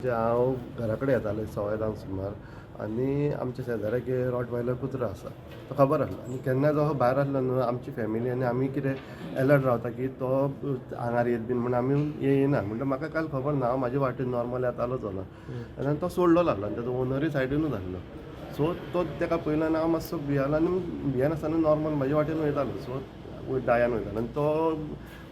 म्हणजे हांव घरा कडेन येतालो 10:15 सुमार आनी आमच्या शेजाऱ्याक रॉटवायलर कुत्रो आसा, तो खबर आसलो. आनी केन्ना जो भायर आसलो न्हू, आमची फॅमिली आनी आमी कितें एलर्ट रावता की तो आंगार येत बीन म्हूण आमी येयना. म्हणटा म्हाका काल खबर ना, हांव म्हाजे वाटेन नॉर्मल येतालो चलोन आनी तो सोडलेलो आसलो आनी तेजो ओनरूय सायडीनूच आसलो. सो तो तेका पयलो आनी हांव मातसो भियेलो आनी भियेनासतना नॉर्मल म्हाजे वाटेन वयतालो. सो दायान वयतालो आनी तो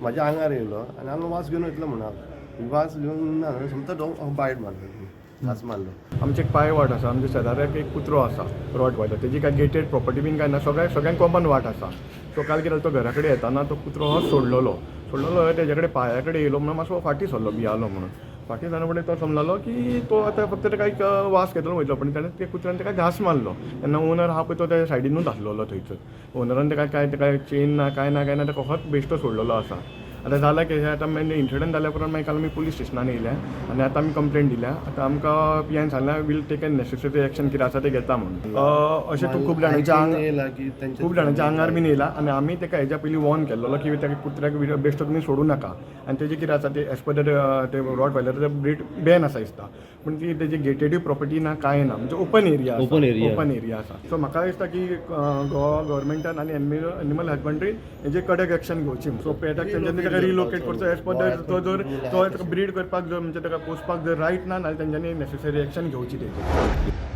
म्हाज्या आंगार येयलो आनी हांव वास घेवन वयतलो म्हणून हांव वास घेवन ना समतो तो बायट मारलो, घांस मारलो. आमची एक पांय वाट आसा. आमच्या शेजाऱ्याक एक कुत्रो आसा रॉटवायलर. तेजी काय गेटेड प्रॉपर्टी बीन काय ना, सगळ्या सगळ्यांक कॉमन वाट आसा. सो काल कितें जालें, तो घरा कडेन येताना तो कुत्रो हो सोडलेलो सोडलेलो, तेजे कडेन पांया कडेन येयलो म्हणून मातसो फाटीं सरलो, भियालो म्हणून. फाटीं सरलो म्हणटकीर तो समजलो की तो आतां फक्त ताका एक वास घेतलो वयतलो, पण ताणें त्या कुत्र्यान ताका घांस मारलो. तेन्ना ओनर आहा पळय, तो त्या सायडीनूच आसलेलो थंयसर. ओनरान ताका काय ताका चेन ना, काय ना, काय ना, ताका कसोच बेश्टो सोडलेलो आसा. आतां जालां कितें, आतां मागीर इन्सिडंट जाल्या उपरांत मागीर काल आमी पुलीस स्टेशनान येयल्या आनी आतां आमी कंप्लेन दिल्या. आतां आमकां पी आयन सांगलां, we'll take an necessary action, कितें आसा तें घेता म्हणून. अशें तूं खूब जाणांच्या आंग येयला की तेंच्या खूब जाणांच्या आंगार बीन येयला आनी आमी तेका हेज्या पयलीं वॉर्न केल्लो की त्या कुत्र्याक बेश्टो तुमी सोडूं नाका. आनी तेजें कितें आसा ते एज पर ते रॉट वायलर ब्रीड बॅन आसा दिसता, पूण ती तेजी गेटेडूय प्रॉपर्टी ना, कांय ना, म्हणजे open area. Open area. Open area आसा. सो म्हाका दिसता की गोवा गव्हर्मेंटान आनी एनिमल हजबंड्री हेजे कडक एक्शन घेवची. सो पेटाक तेंच्यांनी ताका रिलोकेट करचो एज पर तो जर तो ब्रीड करपाक जर म्हणजे ताका पोसपाक जर रायट ना जाल्यार तेंच्यांनी नेसेसरी एक्शन घेवची तेजी.